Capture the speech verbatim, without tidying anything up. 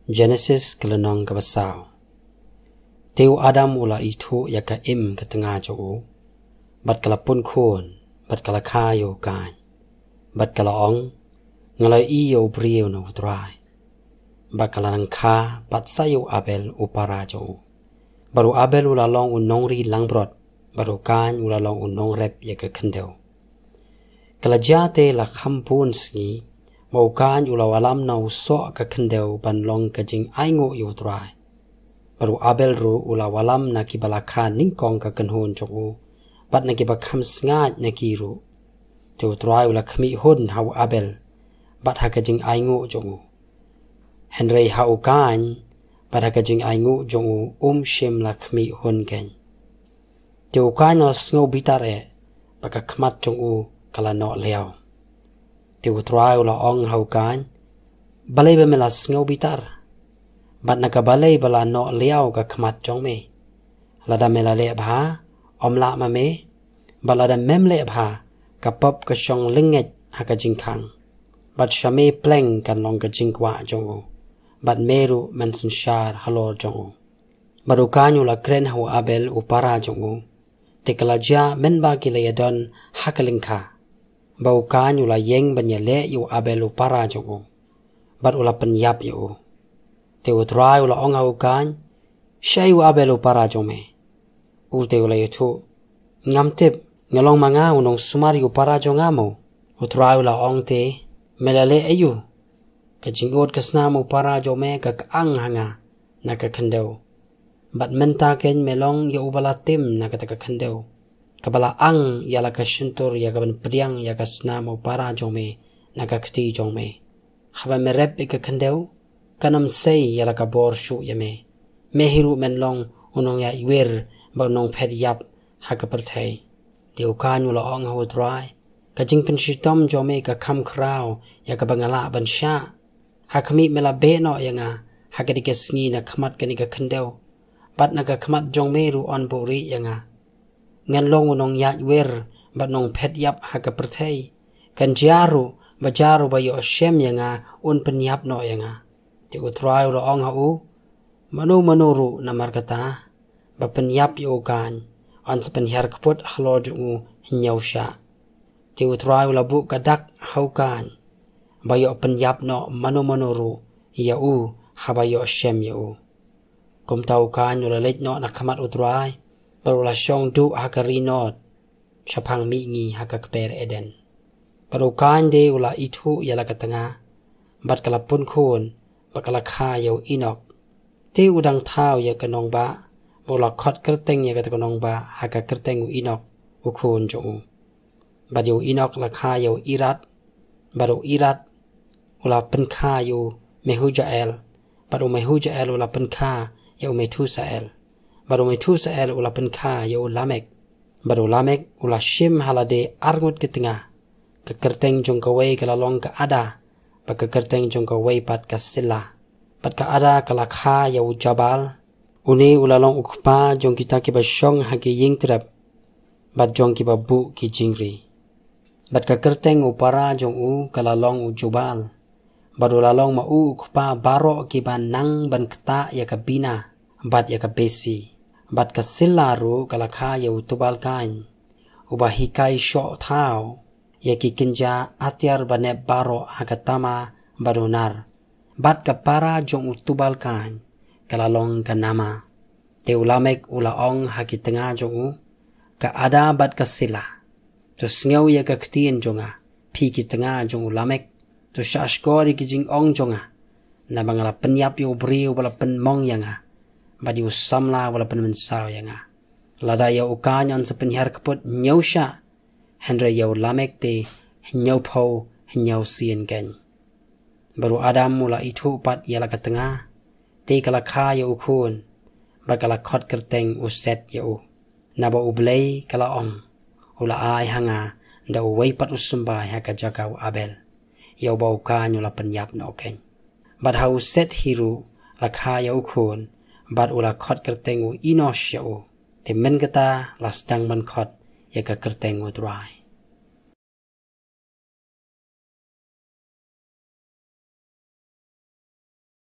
Jenesis ka lynnong kaba saw. Te u Adam u la ithuh ïa ka im ka tnga jong u, bad ka la pun khun, bad ka la kha ïa u Kain, bad ka la ong, nga la ïohi ïa u briew na u Trai. Bad ka la nang kha pat sa ïa u Abel u para jong u. Bad u Abel u la long u nongri langbrot, bad u Kain u la long u nongrep ïa ka khyndew. Ka la jia te la kham bun sngi, ba u Kain u la wallam na u soh ka khyndew ban long ka jingainguh ïa u Trai. Bad u Abel ruh u la wallam na kiba la kha nyngkong ka kynhun jong u, bad na kiba kham sngaid na ki ruh. Te u Trai u la khmih hun ha u Abel, bad ha ka jingainguh jong u. Hynrei ha u Kain, bad ha ka jingainguh jong u um shym la khmih hun keiñ. Te u Kain u la sngew bitar eh, bad ka khmat jong u ka la noh liaw. Te u Trai u la ong ha u Kain, balei ba me la sngew bitar? Bad na ka balei ba la noh liaw ka khmat jong me? Lada me la leh bha, ym lah ma me, bad lada mem leh bha, ka pop ka shong lyngngeit ha ka jingkhang. Bad sha me pleng kan long ka jingkwah jong u, bad me ruh men synshar halor jong u. Bad u Kain u la kren ha u Abel u para jong u. Te ka la jia mynba ki la ïadon ha ka lyngkha, ba u Kain u la ïeng ban ïaleh ïa u Abel u para jong u, bad u la pynïap ïa u. Te u Trai u la ong ha u Kain, shaei u Abel u para jong me? U te u la ïathuh, ngam tip, nga long ma nga u nongsumar ïa u para jong nga mo. U Trai u la ong te, me la leh aïu? Ka jingud ka snam u para jong me ka kyang ha nga na ka khyndew. Bad mynta keiñ me long ïa uba la tim na kata ka khyndew, kaba la ang ïa la ka shyntur ïa ka ban pdiang ïa ka snam u para jong me na ka kti jong me. Haba me rep ïa ka khyndew, kan ym sei ïa la ka bor shuh ïa me. Me hi ruh men long u nongïaid wir bad u nongphet ïap ha ka pyrthei. Te u Kain u la ong ha u Trai, ka jingpynshitom jong me ka kham khraw ïa kaba nga lah ban shah. Ha khmih me la beh noh ïa nga ha kane ka sngi na khmat kane ka khyndew, bad na ka khmat jong me ruh yn buhrieh ïa nga. Ngan long u nongïaid wir bad nongphet ïap ha ka pyrthei. Kan jia ruh ba jar uba ïoh shem ïa nga un pynïap noh ïa nga. Te u Trai u la ong ha u, mano mano ruh namar kata ba pynïap ïa u Kain, yn sa pynhiar kput halor jong u hynñiew shah. Te u Trai u la buh ka dak ha u Kain, ba ïoh pynïap noh mano mano ruh ïa u haba ïoh shem ïa u. Kumta u Kain u la leit noh na khmat u Trai, bad u la shong duh ha ka ri Nod, shaphang mihngi ha ka kper Eden. Bad u Kain de u la ithuh ïa la ka tnga, bad ka la pun khun, bad ka la kha ïa u Enok. Te u dang thaw ïa ka nongbah, bad u la khot kyrteng ïa kata ka nongbah ha ka kyrteng u Enok, u khun jong u. Bad ïa u Enok la kha ïa u Irad, bad u Irad u la pynkha ïa u Mehujael, bad u Mehujael u la pynkha ïa u Methusael, bad u Methusael u la pynkha ïa u Lamek, bad u Lamek u la shim ha lade arngut ki tnga. Ka kyrteng jong kawei ka la long ka Ada, bad ka kyrteng jong kawei pat ka Sila. Bad ka Ada ka la kha ïa u Jabal, une u la long u kpa jong kita kiba shong ha ki ïing trep, bad jong kiba buh ki jingri. Bad ka kyrteng u para jong u ka la long u Jubal, bad u la long ma u u kpa baroh kiba nang ban ktah ïa ka bina bad ïa ka besi. Bad ka Sila ruh ka la kha ïa u Tubal Kain, uba hikai shoh thaw ïa ki kynja atiar banep baroh ha ka Tama bad u Nar. Bad ka para jong u Tubal Kain ka la long ka Nama. Te u Lamek u la ong ha ki tnga jong u, ka Ada bad ka Sila, to sngew ïa ka ktien jong nga, phi ki tnga jong u Lamek, to shahshkor ïa ki jingong jong nga. Naba nga la pynïap ïa u briew ba la pynmong ïa nga, bad ïa u samla ba la pynmynsaw ïa nga. Lada ïa u Kain yn sa pynhiar kput hynñiew shah, hynrei ïa u Lamek te hynñiewphew hynñiew sien keiñ. Bad u Adam u la ithuh pat ïa la ka tnga, te ka la kha ïa u khun, bad ka la khot kyrteng u Set ïa u. Naba U Blei, ka la ong, u la ai ha nga da uwei pat u symbai ha ka jaka u Abel, ïa uba u Kain u la pynïap noh keiñ. Bad ha u Set hi ruh la kha ïa u khun, bad u la khot kyrteng u Enosh ïa u. Te mynta kata la sdang ban khot ïa ka kyrteng u Trai.